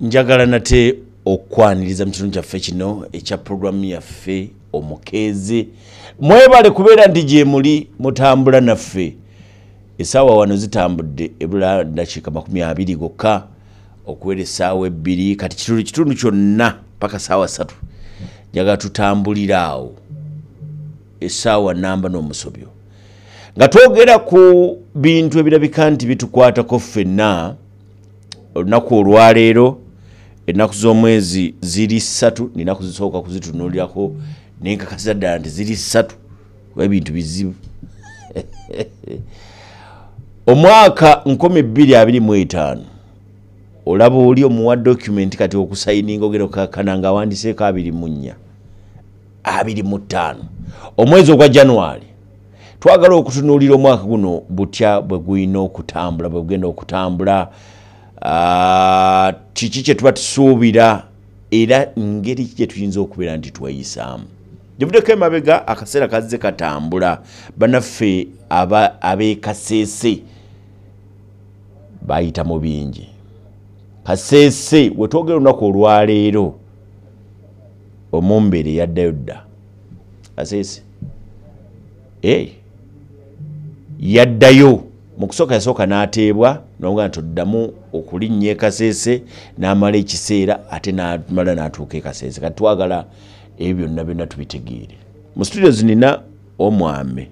Njagala nate okwaniriza mu kitundu kyaffe kino ekya puroguramu yaffe Omukeeze. Mwebale kubeera nti gye muli mutambula naffe. Essaawa wano zitambudde, ebula dakiika 20 gokka okuwera essaawa 2. Kati kitundu kyonna paka ssaawa 3 njagala tutambulira awo essaawa namba n'omusobyo, nga twogera ku bintu ebirabika nti bitukwatako ffenna. Olunaku olwaleero, ennaku z'omwezi ziri 3, nina kuzisooka kuzitunuulirako nenkakasiza ddala nti ziri 3, kuba ebintu bizibu. Omwaka 2025, olaba oli omuwa document kati okusayininga ogenda okukakana nga awandiseeko 24, 25, omwezi ogwa January. Twagala okutunuulira omwaka guno butya bwe gulina okutambula, bwe gugenda okutambula, kiki kye tuba tusuubira, era ngeri ki gye tuyinza okubeera nti tweyisaamu. Gyevuddeko emabega akaseera kazze katambula, bannaffe ab'e Kasese bayita mu bingi. Kasese we twogera olunaku olwaleero, Omumbere yaddayo dda Kasese. Yaddayo mu kusooka, yasooka n'ateebwa n'omugaa nti oddamu okulinnya e Kasese, n'amala ekiseera ate n'amala n'atuuka e Kasese. Kati twagala ebyo byonna byonna tubitegeere. Mu studios nina omwami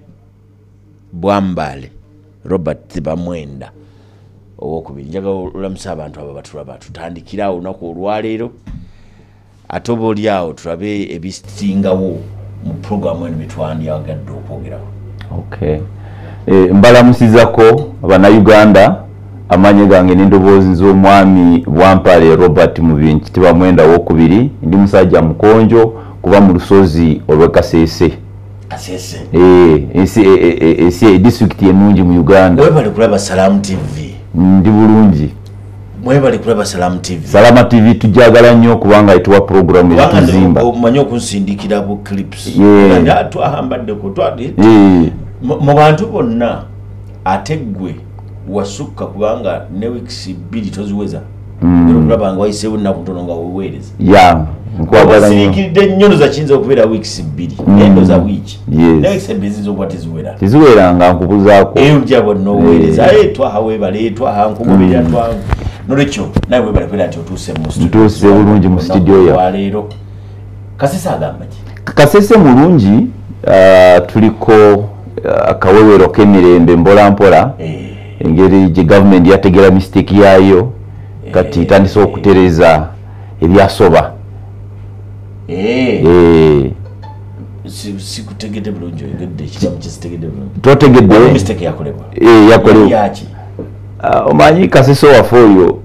Bwambale Robert Bamwenda owokubiri. Njagala olamusa abantu abo batulaba. Tutandikire awo olunaku olwaleero, ate oba oli awo tulabe ebisingawo mu puroguramu eno byetwandyagadde okwogerako. Okay. Mbalamusizako Abannayuganda. Amanye gange n'endoboozi z'omwami Bwampale Robert Mubinki Tibamwenda wokubiri. Ndi musajja mukonjo kuba mu lusozi olw'e Kasese. Kasese. Ensi disitulikiti ennungi mu Uganda. Webale kulaba Salamu TV. Ndi bulungi. Mwebale kulaba Salamu TV. Salama TV tujagala nnyo kubanga etuwa puroguramu ezituzimba. Omanyi okunsindikira bu clips. Twahambaddeko mu bantu bonna, ate ggwe wasukka kubanga ne weeks 2 toziweza. Okulaba nga wayiseewo ennaku ntono nga weweereza. Nkwagala nnyo. Osiriikiridde nnyo, ndoza kiyinza okubeera weeks 2, naye ndoza wiiki. Ne weeks 2 ziyinza okuba teziwera. Teziwera nga nkubuzaako. Eyo njabwe n'oweereza. Aye twaha weebale, twaha nkugoberera, twaha. Nolwekyo nawe weebale kubeera nti otuuse mu studio. Ntuuse bulungi mu studio ya. Olwaleero. Kasese agamba ki? Kasese mulungi, tuliko akawewero k'emirembe mpola mpola. Engeri gye gavumenti yategera mistake yaayo, kati etandise okutereeza ebyasoba. Sikutegedde bulungi, oyogedde ekigambo kyesitegedde bulungi. Totegedde? Mistake yakolebwa. Yakolebwa. Yaki? Omanyi Kasese waffe oyo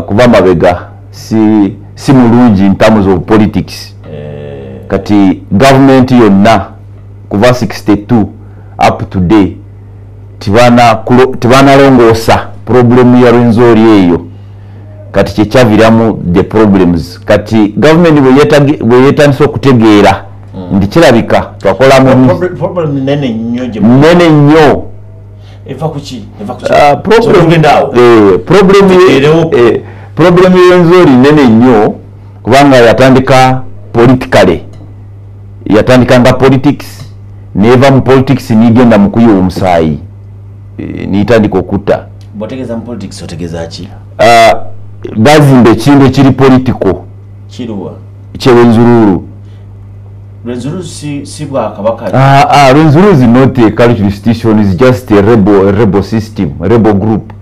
kuva mabega si mulungi in terms of politics. Kati gavumenti yonna kuva 62 up to day tibanalongoosa problemu ya Rwenzori eyo. Kati kyekyaviramu the problems. Kati gavumenti bwe yeetandise okutegeera nti kirabika twakolamu Problem nene nnyo gye nene nnyo. Eva ku ki? Eva ku ki? So tugenda awo. Tuteerewo. Problem y'Rwenzori nene nnyo kubanga yatandika politically, yatandika nga politics, neva mu politics nigenda mu kuyiwa omusaayi, nitandika okutta. Bw'otegeeza mu politics otegeeza ki? Bazimba ekintu ekiri political. Kiruwa? Kyerwenzururu. Rwenzururu si bwakabaka. Rwenzururu is not a cultural institution, is just a rebel system, a rebel group.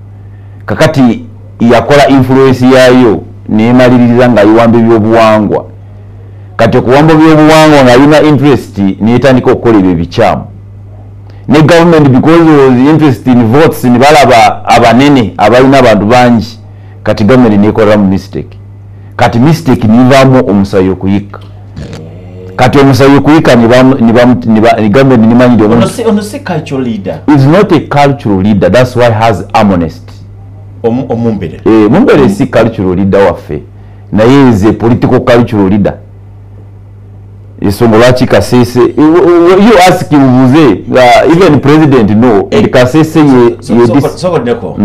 Kakati yakola influence yayo nemaliriza nga ayiwamba ebyobuwangwa. Kati okuwamba ebyobuwangwa ng'alina interest netandika okukola ebyo ebikyamu. Ne government, because was interest in votes, ne balaba abanene abalina abantu bangi, kati government nekolera mu mistake. Kati mistake nivaamu omusayi okuyika. Kati omusayi okuyika ni government nimanyire omuntu. Ono si cultural leader. Is not a cultural leader, that's why has amnesty. Omumbere. Mumbere si cultural leader waffe. Naye is a political cultural leader. Ensonga lwaki Kasese, you ask ubuze, even president no, and Kasese ye this Soko ndeko.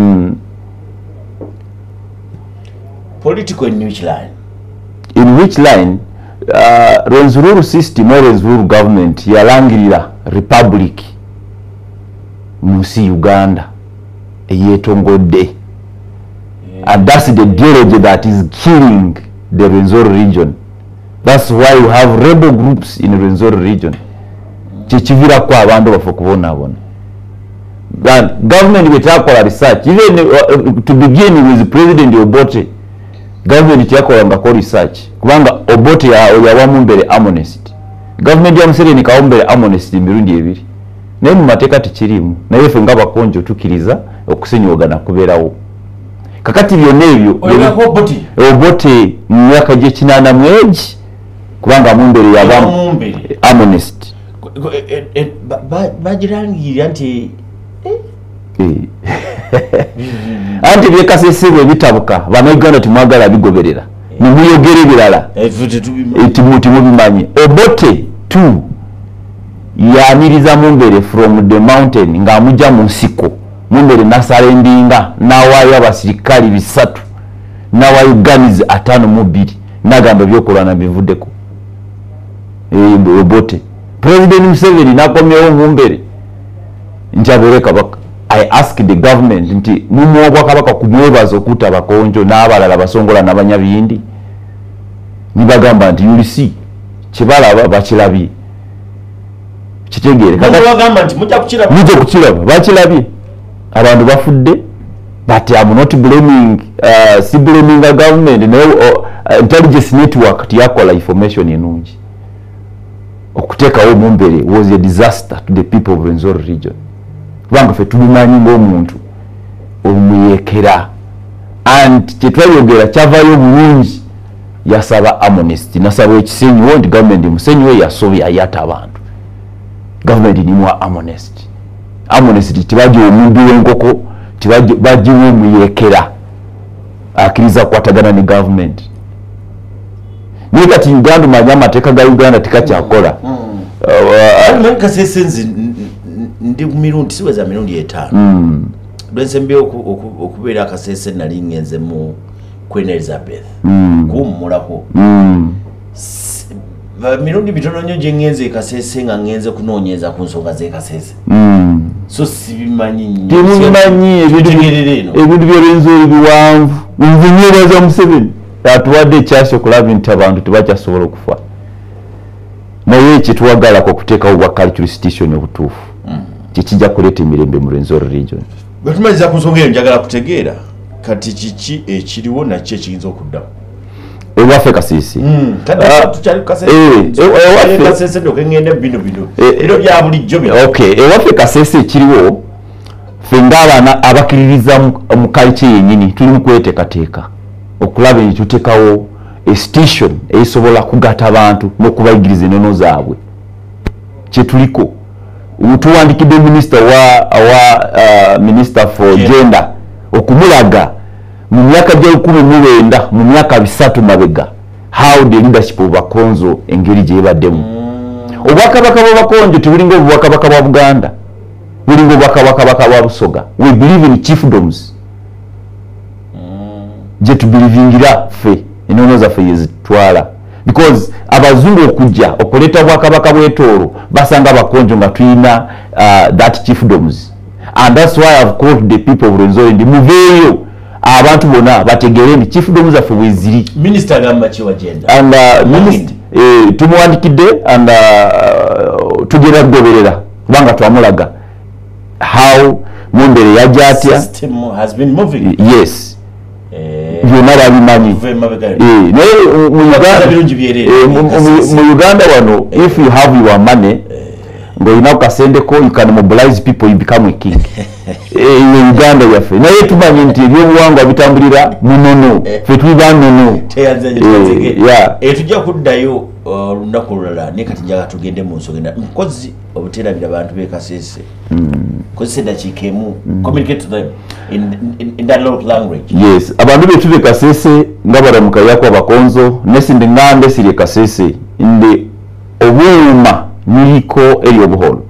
Political in which line? In which line? Rwenzururu system or Rwenzururu government yalangirira republic musi Uganda eyetongodde. And that's the ideology that is killing the Rwenzururu region. That's why you have rebel groups in Rwenzururu region. Kyekiviirako abantu baffe okubonaabona. Government bwetakola research, even to begin with President Obote, government teyakolangako research, kubanga Obote yawa Mumbere amnesty. Government ya Museveni ekawa Mumbere amnesty emirundi ebiri, naye mu mateeka tekiriimu. Naye ffe ng'abakonjo tukkiriza okusenyiwagana kubeerawo. Kakati byonna ebyo Obote mu myaka gy'ekinaana mu egi, kubanga Mumbere yabamu amnesty. Bagirangirira nti anti byekasese bwe bitabuka, bannayuganda temwagala bigoberera, nemuyogera ebirala timubimanyi. Obote 2 yaniriza Mumbere from the mountain ng'amugya mu nsiko. Mumbere nasalendinga n'awaayo abasirikali 3 n'awaayo ganizi 52 n'agamba ebyokulwana bivuddeko. Obote President Museveni n'akomyewo Mumbere nti abeere kabaka. I ask the government nti mumuwa obwakabaka kumwebaza okutta abakonjo n'abalala basongola n'abanyabindi. Nibagamba nti ULC kyebalaba bakirabye. Kitegeere. Bagamba nti mujja kukiraba. Mujja kukiraba, bakirabye. Abantu bafudde, but I'm not blaming, si blaming the government. No, intelligence network tiyakola information ennungi. Okuteekawo Mumbere was a disaster to the people of Rwenzururu region. Kubanga ffe tubimanyi ng'omuntu omuyekera, and kyetwayogera kyavayo bulungi. Yasaba amnesty, nasaba ekisenyiwo nti gavumenti musenyiwe yasobya yatta abantu. Gavumenti nimuwa amnesty. Amnesty tebagiwa omubbi w'enkoko, bagiwa omuyekera akkiriza kukwatagana ne gavumenti. Naye kati Uganda omanyi amateeka ga Uganda tekakyakola. Kasese nze ndi mirundi siweza mirundi 5. Lwensembye okubeera Kasese nali ngenze mu Queen Elizabeth kuwummulako. Mirundi mitono nnyo gye ngenze e Kasese nga ngenze kunoonyeza ku nsonga z'e Kasese. So sibimanyi nnyo. Temubimanyi ebintu by'Rwenzururu biwanvu. Nze nneebaza Museveni atuwadde ekyasi okulaba nti abantu tebakyasobola okufa. Naye kyetwagalako okuteekawo bwa cultural station obutuufu kyekijja kuleeta emirembe mu Rwenzururu region. Bwe tumaliza ku nsonga eyo njagala kutegeera kati kiki ekiriwo nakyo ekiyinza okuddamu. Ewaffe Kasese. Ewaffe Kasese ekiriwo ffe ng'abaana abakkiririza mu culture yennyini tuli mu kweteekateeka okulaba nti tuteekawo station esobola kugatta abantu n'okubayigiriza ennono zaabwe. Kyetuliko tuwandikidde minisita wa minister for gender okumulaga mu myaka gya 1900 mu myaka 3 mabega how the leadership of Bakonzo engeri gye baddemu. Obwakabaka bw'Abakonjo tebulinga obwakabaka bwa Buganda, bulinga obwakabaka bwa Busoga. We believe in chiefdoms. Gye tubelievingira ffe ennono zaffe yezitwala, because abazungu okujja okuleeta obwakabaka bw'Etooro basanga Abakonjo nga tulina that chiefdoms, and that's why I've called the people of Rwenzururu ndi muveeyo abantu bonna bategeere nti chiefdoms zaffe bweziri. Minisita agamba ki wa gender? And tumuwandikidde and tugenda kugoberera kubanga twamulaga how Mumbere yajja atya. System has been moving. Yes. Byonna babimanyi. Naye mu Uganda wano if you have your money ng'olina kasendeko you can mobilize people, you become a king. Eyo Uganda yaffe. Naye tumanyi nti ebyobuwangwa bitambulira mu nnono, ffe tuli ba nnono. Tujja kuddayo olunaku olulala, naye kati njagala tugende mu nsonga endala. Nkozi obuteerabira abantu b'e Kasese. Kozesa eddakiika emu, communicate to them in that local language. Yes, abantu betu b'e Kasese nga baramuka yako Abakonzo, nesindi ngande siri e Kasese ndi obuuma niliko eri obuholo.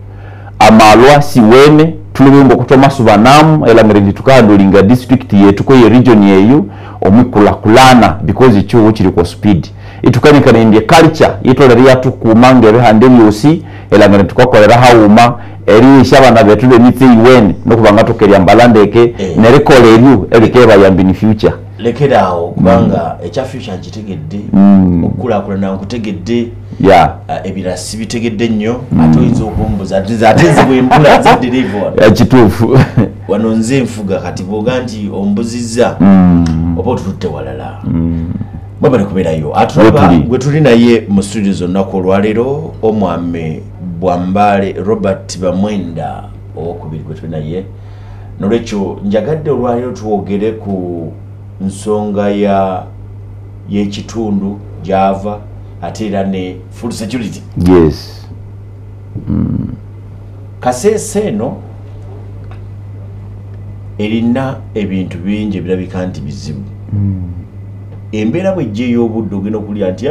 Amalwa siwene Tulubimbo kutwamasuba namu elangire nti tukahandulinga district yetu ko ye region yeyu omukulakulana because icho kiri kwa speed itukanikana indie culture yitolera yatukumanga ebihande byosi elangire tukakolera hauma eri shabana betu bemitse iweni nokubanga tokerya mbalandeke nerikola eryu ebikeba yambi in future. Lekerawo kubanga ekya future nkitegedde, okukulakulana nkutegedde, ebirasi bitegedde nnyo, ate oyinza okumbuza ate nze bwe mbula nze deliver kituufu wano nze nfuga kati bw'oga nti ombuzizza oba otututte walala. Mwebale kubeerayo. Atulaba gwe tuli naye mu studio zonna olwaleero omwami Bwambale Robert Bamwenda owokubiri gwe tuli naye. Nolwekyo njagadde olwaleero twogere ku nsonga ya y'ekitundu gy'ava ate era ne food security. Yes. Kasese eno erina ebintu bingi ebirabika nti bizibu. Embeera bw'ejja ey'obudde ogenda okulya nti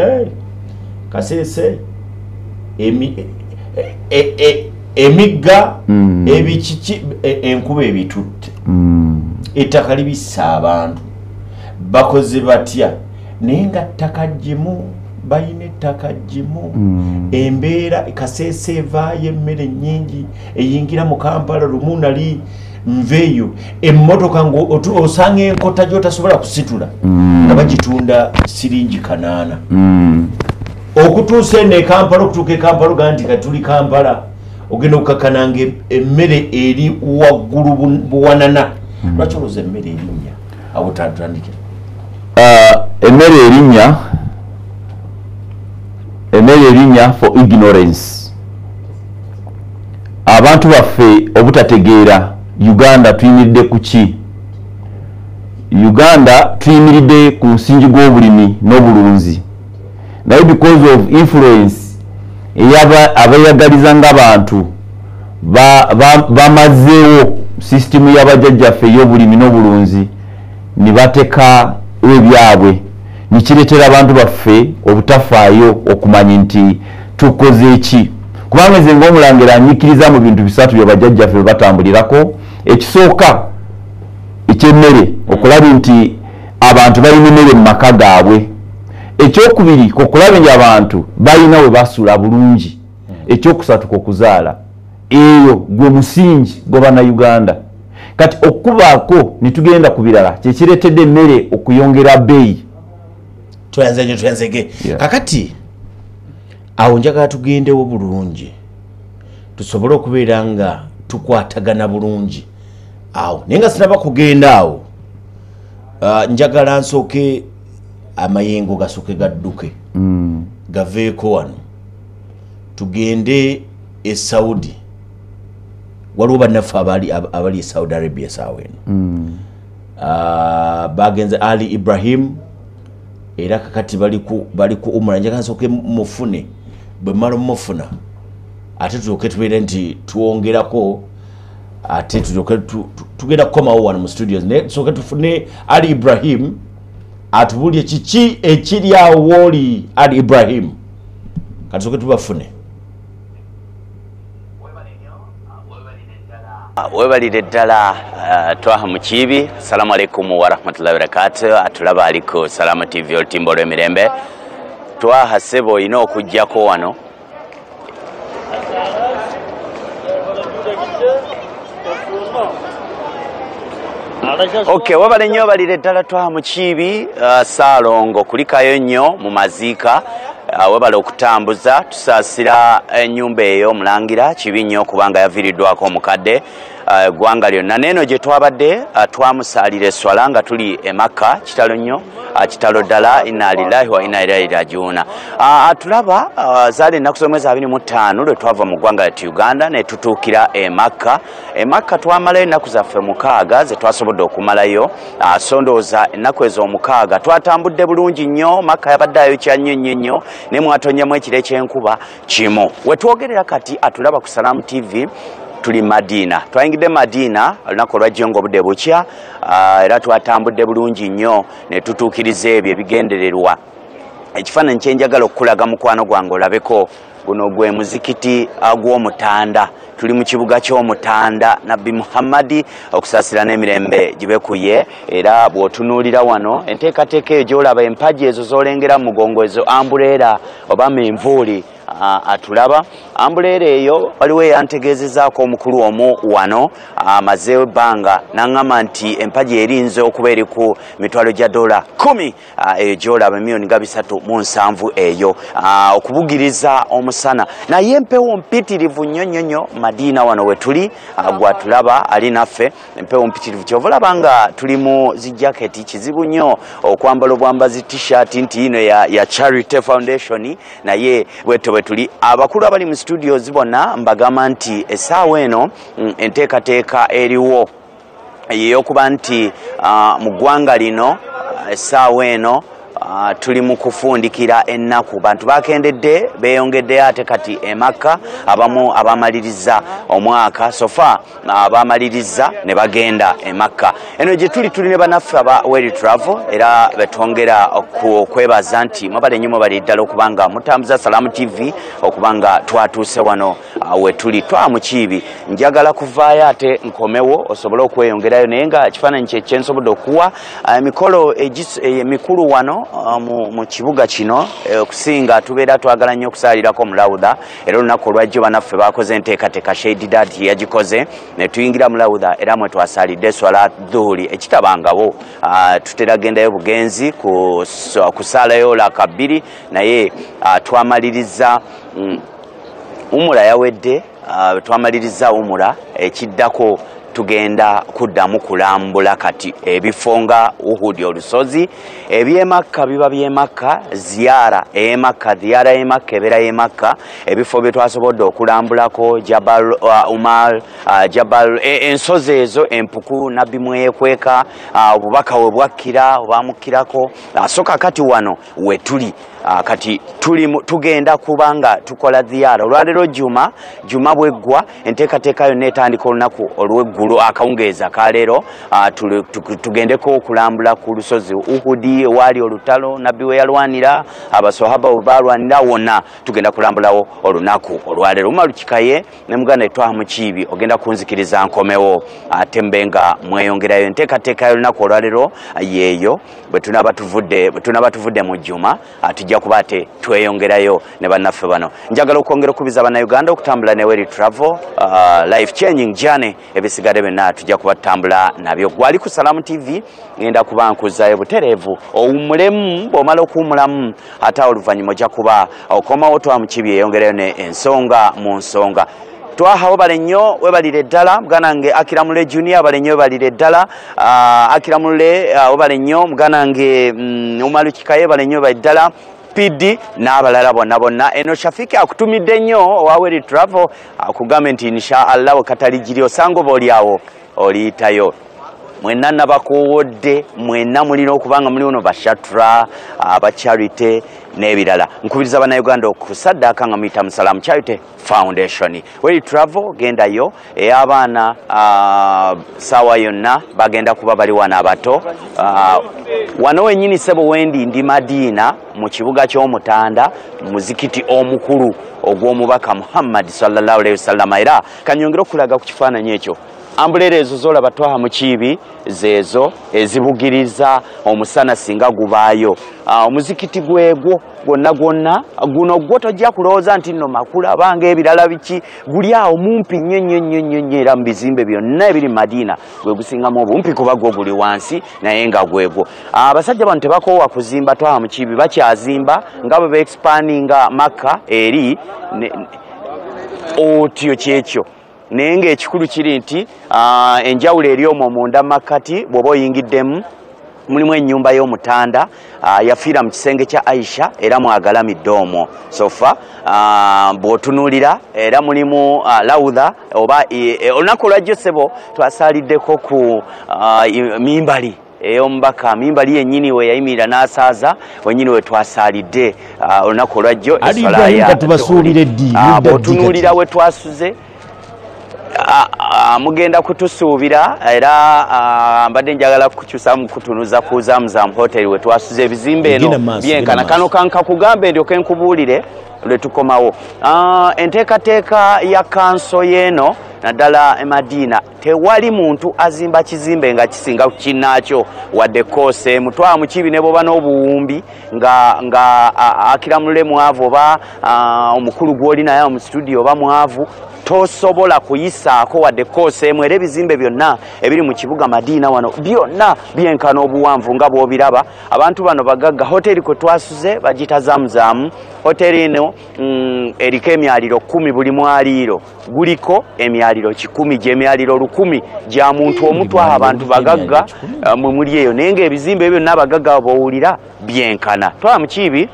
Kasese emigga ebikiki enkuba ebitutte, ettaka libissa abantu bakoze batya, naye nga ttaka ggimu, balina ettaka ggimu. Embeera Kasese evaayo emmere nnyingi eyingira mu Kampala. Lumu nali nveeyo emmotoka osanga enkota gy'otasobola kusitula nga bagitunda siringi 8. Okutuusa eno e Kampala, okutuuka e Kampala ogaa nti katuli Kampala, ogenda okukakkananga emmere eri waggulu buwanana. Lwaki olowooza emmere erinnya? Awo tutandikira. Emmere erinnya, emmere erinnya for ignorance. Abantu baffe obutategeera Uganda tuyimiridde ku ki? Uganda tuyimiridde ku musingi gw'obulimi n'obulunzi, naye because of influence abayagaliza ng'abantu bamazeewo sisitimu y'abajjajjaffe ey'obulimi n'obulunzi ne bateka ebyabwe, nikireetera abantu baffe obutafaayo okumanya nti tukoze ki. Kubanga nze ng'omulangira nnyikiriza mu bintu bisatu bye bajjajjaffe bye batambulirako. Ekisooka eky'emmere, okulaba nti abantu balina emmere mu maka gaabwe. Ekyokubiri okulaba nti abantu balina we basula bulungi. Ekyokusatu okuzaala. Eyo gwe musingi gw'Abannayuganda. Kati okubaako ne tugenda ku birala kyekireetedde emmere okuyongera bbeeyi. Tweyanze nnyo, tweyanzege. Kakati awo njagala tugendewo bulungi tusobole okubeera nga tukwatagana bulungi awo, naye nga sinaba kugenda awo, njagala nsooke amayengo gasooke gadduke gaveeko wano tugende e Saudi. Waliwo bannaffe abali e Saudi Arabia essaawa eno. Bagenze Ali Ibrahim era kakati bali ku umra. Njagala nsooke mufune, bwe mmala mufuna ate tulyoke tubeere nti twongerako, ate tulyoke tugenda kukomawo wano mu studios, naye tusooke tufune Ali Ibrahim atubuulire kiki ekiri awo wooli. Ali Ibrahim, katusooke tubafune. Webalire ddala Twaha Mukiibi. Assalamu alaikum warahmatullahi wabarakatuh. Atulaba aliko Salama TV olutimbo olw'emirembe. Twaha ssebo olina okuggyako wano. Okay, webale nnyo, balire ddala Twaha Mukiibi. Ssaalongo kulikayo nnyo mu maziika. Webale okutambuza, tusaasira ennyumba eyo omulangira kibi nnyo kubanga yaviiriddwako omukadde eggwanga lyonna. Neeno gye twabadde twamusaalira esswala nga tuli e Makka. Kitalo nnyo, kitalo ddala, inna lillahi wa inna ilaihi rajiuna. Atulaba zaali ennaku z'omwezi 25 lwe twava mu ggwanga lyattu Uganda ne tutuukira e Makka. E Makka twamalayo ennaku zaffe 6 ze twasobodde okumalayo. So ndowooza ennaku ezo 6 twatambudde bulungi nnyo. Makka yabadde ayokya nnyo nnyo nnyo, ne mwatonyamu ekiro eky'enkuba kimu. We twogerera kati atulaba ku Salaam TV tuli Madina. Twayingidde Madina olunaku olwajjo ng'obudde bukya, era twatambudde bulungi nnyo ne tutuukiriza ebyo ebigendererwa. Ekifaananyi kye njagala okukulaga mukwano gwange olabeko Guno gwe muzikiti gw'Omutanda. Tuli mu kibuga ky'Omutanda Nabbi Muhammadi, okusaasira n'emirembe gibe ku ye. Era bw'otunuulira wano enteekateeka eyo gy'olaba, empagi ezo z'olengera mu mugongo, ezo ambuleera oba menvuuli atulaba ambuleera eyo. Waliwo eyantegeezezaako omukulu omu wano amazeewo ebbanga n'aŋŋamba nti empagi erinze okuba eri ku mitwalo gya dola 10, eyo gy'olaba miliyoni nga 370 eyo, okubugiriza omusana. Naye empewo mpitirivu nnyo nnyo nnyo Madiina wano we tuli. Gwatulaba ali naffe, empewo mpitirivu, kyova olaba nga tuli mu zijaketi. Kizibu nnyo okwambala obwambazi T-shirt nti ino ya Charity Foundation, naye bwetyo bwe tuli. Abakulu abali mu studios bonna mbagamba nti essaawa eno enteekateeka eriwo ey'okuba nti mu ggwanga lino essaawa eno tuli mu kufundikira ennaku. Bantu bakendedde, beeyongeddeyo ate kati emakka abamu abamaliriza omwaka sofa abamaliriza ne bagenda emakka. Eno gye tuli, tuli ne bannaffe aba Well Travel, era betwongera okwebaza nti mwebale nnyo, mwebale ddala okubanga mutambuza Salamu TV okubanga twatuuse wano we tuli. Twamukiibi, njagala kuvaayo ate nkomewo osobole okweyongerayo, naye nga ekifaananyi kye kyensobodde okuwa emikolo emikulu wano mu kibuga kino. Okusinga tubeera twagala nnyo okusaalirako mu lawuda, era olunaku olwajjo bannaffe bakoze enteekateeka, Shade Dat yagikoze, ne tuyingira mu lawuda era mwe twasaalidde swala dhuhuri ekitabangawo. Tutera gendayo bugenzi kusaalayo laka 2, naye twamaliriza umura yawedde, twamaliriza umura. Ekiddako tugenda kuddamu kulambula kati ebifo nga Uhudi, olusozi. Ebyemakka biba byemakka, ziyara emakka, ziyara emakka ebeera yemakka. Ebifo bye twasobodde okulambulako Jabal Umar, Jabal ensozi ezo, empuku Nabbi mweyekweka, obubaka we bwakkira obamukkirako. So kakati wano we tuli, kati tugenda kubanga tukola ziyara olwaleero juma. Juma bweggwa, enteekateeka yonna etandika olunaku olw'eggulo akawungeezi akaleero. Tugendeko okulambula ku lusozi Uhudi ewaali olutalo Nabbi we yalwanira, abasohaba we balwanira, wonna tugenda kulambulawo olunaku olwaleero. Umaru Kikaye ne muganda Etwaha Mukiibi, ogenda kunzikiriza nkomewo ate mbe nga mweyongerayo. Enteekateeka y'olunaku olwaleero yeeyo. Bwe tunaba tuvudde mu juma, tujja kuba ate tweyongerayo ne bannaffe bano. Njagala okwongera okubiza Bannayuganda okutambula ne Well Travel, life changing journey. Ebisigadde byonna tujja kuba tutambula nabyo. Gwali ku Salamu TV, ngenda kuba nkuzaayo butereevu owummulemu. Bw'omala okuwummulamu, ate awo oluvannyuma ojja kuba okomawo, Twamukibi eyongerayo ne ensonga mu nsonga. Twaha, webale nnyo, webalire ddala. Muganda wange Akiramule Junior, webale nnyo, webalire ddala. Akiramule, webale nnyo. Muganda wange Umaru Kikaye, webale nnyo, webale ddala. PD n'abalala bonna bonna. Eno Shafiki akutumidde nnyo owa Well Travel, akugambe nti insha Allah wekataligiri osanga oba oliawo oliyitayo. Mwenna nabakoowodde, mwenna mulina okuba nga muli ono bashatra aba Charity n'ebirala. Nkubiriza Bannayuganda okusaddaaka nga muyita mu Salamu Charity Foundation. Well Travel, gendayo. Ey'abaana saawa yonna bagenda kuba bali wano abato. Wano wennyini sebo wendi ndi Madiina mu kibuga ky'Omutanda, muzikiti omukulu ogw'omubaka Muhammad sallallahu alaihi wasallama. Era kanyongere okulaga ku kifaananyi ekyo, ambuleera ezo zolaba Twaha Mukiibi zeezo ezibugiriza omusana singa gubaayo. Omuzikiti gwegwo gwonna gwonna guno gwo tojja kulowooza nti nno makula banga ebirala biki, guli awo mumpi nnyo nnyo nnyo nnyo nnyo. Era mu bizimbe byonna ebiri mu Madiina gwe gusingamu obumpi, kuba gwo guli wansi, naye nga gwegwo. Abasajja bano tebakoowa kuzimba. Twaha Mukiibi, bakyazimba nga bwe beexpandinga Makka eri otyo kyekyo. Naye ng'ekikulu kiri nti enjawulo eri omwo munda makkati, bw'oba oyingiddemu mulimu ennyumba y'Omutanda, yafiira mu kisenge kya Aisha, era mwagalamidde omwo sofa. Bw'otunuulira era mulimu laudha oba olunaku olwajjo sebo twasaliddeko ku mimbali ey'omubaka, mimbali yennyini we yayimirira n'asaaza, wennyini we twasalidde olunaku olwajjo. Ali Ibrahim, katubasuulire ddi? Bw'otunuulira we twasuze, mugenda kutusuubira. Era mbadde njagala kukyusamu kutunuza ku Zamzam Hotel we twasuze. Ebizimbe eno byenkana kano kankakugambe ndyoke nkubuulire. Lwe tukomawo, enteekateeka ya kanso y'eno naddala e Madiina, tewali muntu azimba kizimbe nga kisinga ku kinnaakyo wadde koose. Mutwala mu kibi ne bwoba n'obuwumbi nga akiramulule mwavu oba omukulu gw'oli naye mu studio oba mwavu, tosobola kuyisaako wadde koosa emu. Era ebizimbe byonna ebiri mu kibuga Madiina wano byonna byenkana obuwanvu nga bw'obiraba. Abantu bano bagagga. Hoteri kwe twasuze bagiyita Zamuzaamu. Hoteri eno eriko emyaliro 10, buli mwaliiro guliko emyaliro 100, gyemyaliro 1000 gya muntu omutwaha. Abantu bagagga mwe muli eyo, naye ng'ebizimbe byonna abagagga bw'owulira byenkana. Twala mu kibi,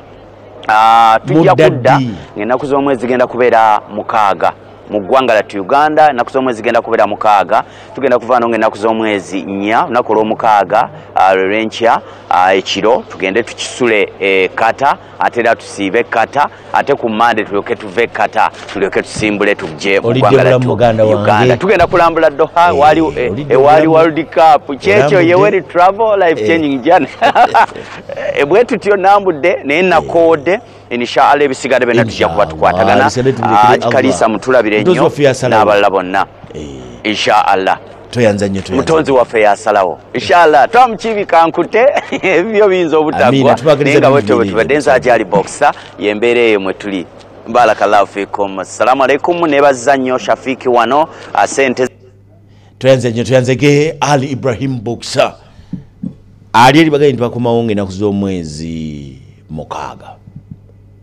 tujja kudda ng'ennaku z'omwezi zigenda kubeera 6 mu ggwanga lyattu Uganda. Ennaku z'omwezi zigenda kubeera 6, tugenda kuvaano ng'ennaku z'omwezi 4, olunaku olw'omukaaga lwenkya ekiro, tugende tukisule Kata, ate era tusiibe Kata, ate ku Mande tulyoke tuve Kata, tulyoke tusimbule tujje mu ggwanga lyattu Uganda. Tugenda kulambula Doha, ewali World Cup. Kyekyo Yeweri Travel life changing journey. Bwe tutyo nambudde naye nakoodde. Inshallah ebisigadde byonna tujja kuba tukwatagana. Kalisa mutulabire nnyo n'abalala bonna inshallah. Toyanza nnyo, toyanza. Mutonzi waffe yasalawo inshallah. Twamukibi kankute ebyo biyinza obutagwa, naye nga bwetyo bwe tubadde. Nze akyali boxer, y'embeera eyo mwe tuli. Barakallahu fikum, assalamu alaikum. Nebaza nnyo Shafiki wano sente. Toyanze nnyo, toyanzege Ali Ibrahim Boxer ali eri bagenda bakomawo ng'ennaku z'omwezi 6.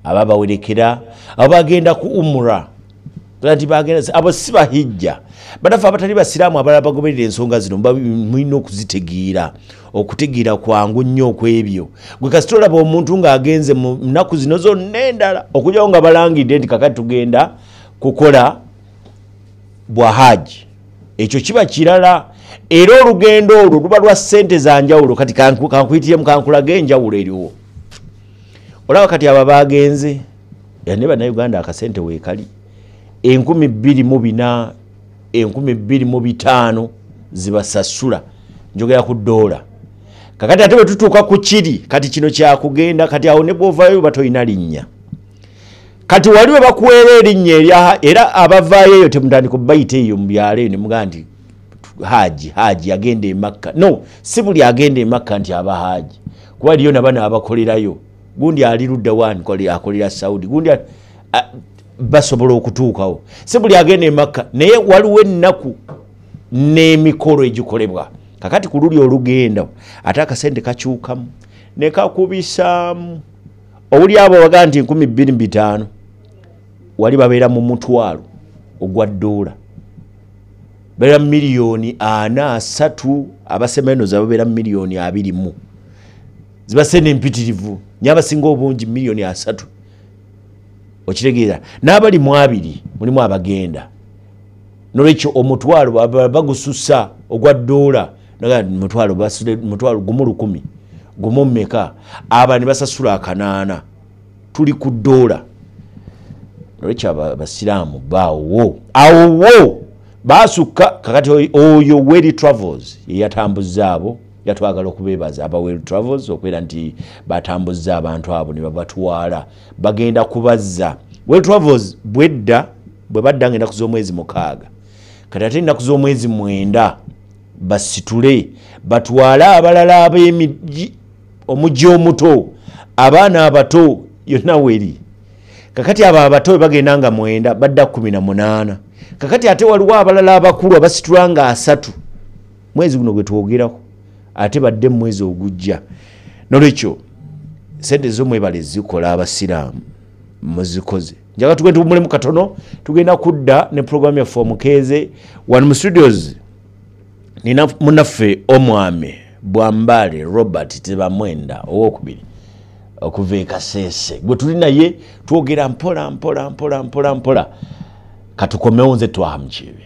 Aba bawerekera abagenda ku umra nti bagenda, abo si bahijja. Banafe abatali basiraamu abalala bagoberera ensonga zino mulina okuzitegeera. Okutegeera kwangu nnyo okwebyo. Gwe kasita olaba omuntu ng'agenze mu nnaku zino zonna endala, okujjawo nga balangidde nti kakati tugenda kukola bwa haji, ekyo kiba kirala. Era olugendo olwo luba lwa ssente za njawulo. Kati kankuyitiremu kankulaga enjawulo eriwo. Olaba kati abo bagenze ne bannayuganda akasente weekali 2400, 2500 zibasasula, njogera ku ddoola. Kakati ate bwe tutuuka ku kiri kati kino kyakugenda, kati awo ne bw'ovaayo batoyina linnya. Kati waliwo bakuweera erinnya erya, era abavaayo eyo temutandika okubayita eyo mu byalo eyo ne mugamba nti haji, haji agenda e Makka. No, si buli agenda e Makka nti aba haji, kuba eriyo na bano abakolerayo. Gundi ali ludda wani akolera Saudi, gundi basobola okutuukawo. Si buli agenda e Makka, naye waliwo ennaku n'emikolo egikolebwa. Kakati ku luli olugenda ate akasente kakyukamu ne kakubisaamu. Owuli abo bagaa nti 2500 wali babeera mu mutwalo ogwa ddoola, babeera mu miliyoni 4, 3, abasemenoza babeera mu miliyoni 20, ziba sente empitirivu nyo, abasinga obungi miliyoni 3. Okitegeera? N'abali mu 2 mulimu abagenda. Nolwekyo omutwalo bagususa ogwa ddoola, mutwalo mutwalo 1,000 gumu mmeka, aba ne basasula 800, tuli ku ddoola. Nolwekyo abasiraamu baawo awo basukka. Kakati oyo Welly Travels yeyatambuza abo, yatwagala okubeebaza aba Welly Travels okubeera nti batambuza abantu abo ne babatwala, bagenda kubazza. Welly Travels bwedda bwe badda ng'ennaku z'omwezi 6, kati ate ennaku z'omwezi 9 basitule batwale abalala ab'emiji, omujji omuto, abaana abato yonna weri. Kakati abo abato bwe bagenda nga 9 badda 18. Kakati ate waliwo abalala abakulu abasitula nga 3 mwezi guno gwe twogerako, ate badde mu mwezi ogujja. Nolwekyo sente zo mwebale zikola abasiraamu muzikoze. Njagala tugende tuwummulemu katono, tugenda kudda ne programu yaffe Omukeeze. Wano mu studios nina munnaffe omwami Bwambale Robert Tebamwenda owokubiri okuva e Kasese, gwe tuli naye twogera mpola mpola mpola mpola mpola. Katukomewo, nze Twaha Mukiibi.